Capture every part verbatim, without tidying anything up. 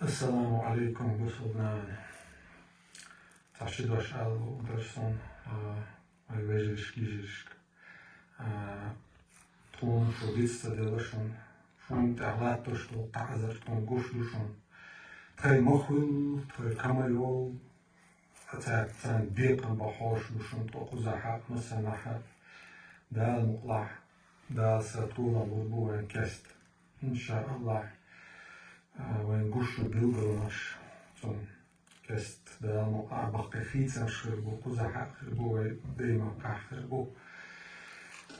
Ассаламу Ӏалайкум, бусалба нана. Цхьа ши дош ала луъург дара сона, а, вай вежарашка, йижарашка. А, тхона шу диц ца делла шуна, шуна тӀехь латтош долу таӀзар тхона гуш ду шуна. Тхай ма хуьлу, тхай ка ма йолу, цаьрца царна бекхам бан хьош ду шуна тхо кхузахь а, массанхьа а. Дала мукъалахь, Дала са толам лур бу вайн кест. Иншааллахь, а, вайн гуш ю билгалонаш цунна. Кест Дала мукъалахь баккхий хийцамаш хир бу, кхузахь а хир бу, вай дайман кхахь хир бу.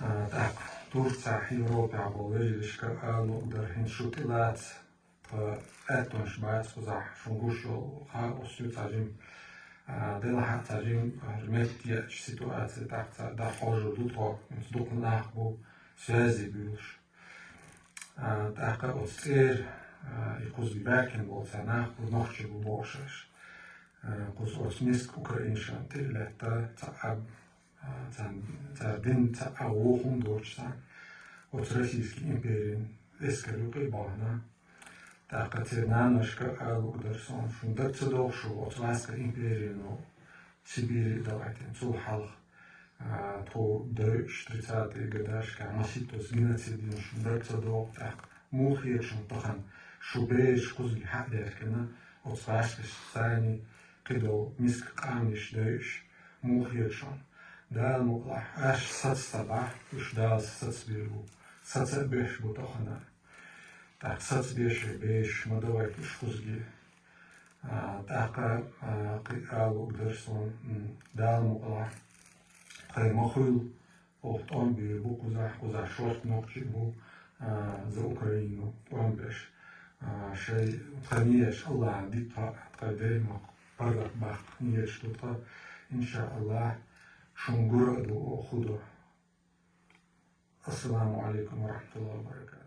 А, тӀаккха Турцехь, Европехь болу вежарашка ала луъург дара, хӀинца шу тӀелаца, тхан аьттонаш бац кхузахь, шуна гуш йолу хаос ю цхьа жима, а, делахь а цхьа жима, хӀара метта еача ситуаци тӀаккха цхьа дӀахьожур ду тхо, хӀинца дукха нах бу связи буьйлуш. А, тӀаккха оцу цӀера, а, и кхуза баьхкина болу цхьа нах бу, нохчий бу бохуш аша. А, кхуза оцу миска украинашна тӀе а лаьтта, цхьа а, а, царна, цара дина цхьа а вон хӀума доцуш царна, оцу Российский империн эскар юкъа а бахана. ТӀаккха церан наношка ала луъург дара сона, шуна дага ца догӀу шу оцу гӀаскхи империно Сибири а далийтина, цул хьалха, а, тхо дойуш тридцатые годашкахь масийтта оцу геноцид йина, шуна дага ца догӀу, тӀаккха муха хета шуна тахана, шу бераш кхузахь хьа а даьхкина, оцу гӀаскхашца цхьаьна кхидолу миска къаьмнаш дойуш, муха хета шуна? Дала мукъалахь, аш саца ца бахь, уьш Дала сацабийр бу, саца а беш бу тахана. ТӀаккха сацабеш бераш ма дан вай уьш кхузахь. А, тӀаккха, а, кхин ала луъург дара сона, м, Дала мукъалахь, тхай ма хуьлу, оха тӀом бийр бу кхузахь, кхузахь шорта нохчий бу, а, за Украину тӀом беш. А, шайн тхан еш Аллахьа дита тхан, тхан даймахка паргӀат баккха еш ду тхан, иншааллахь, шуна гура а ду оха хӀу ду. Ассаламу Ӏалайкум ва рахматуллахи ва баракатух.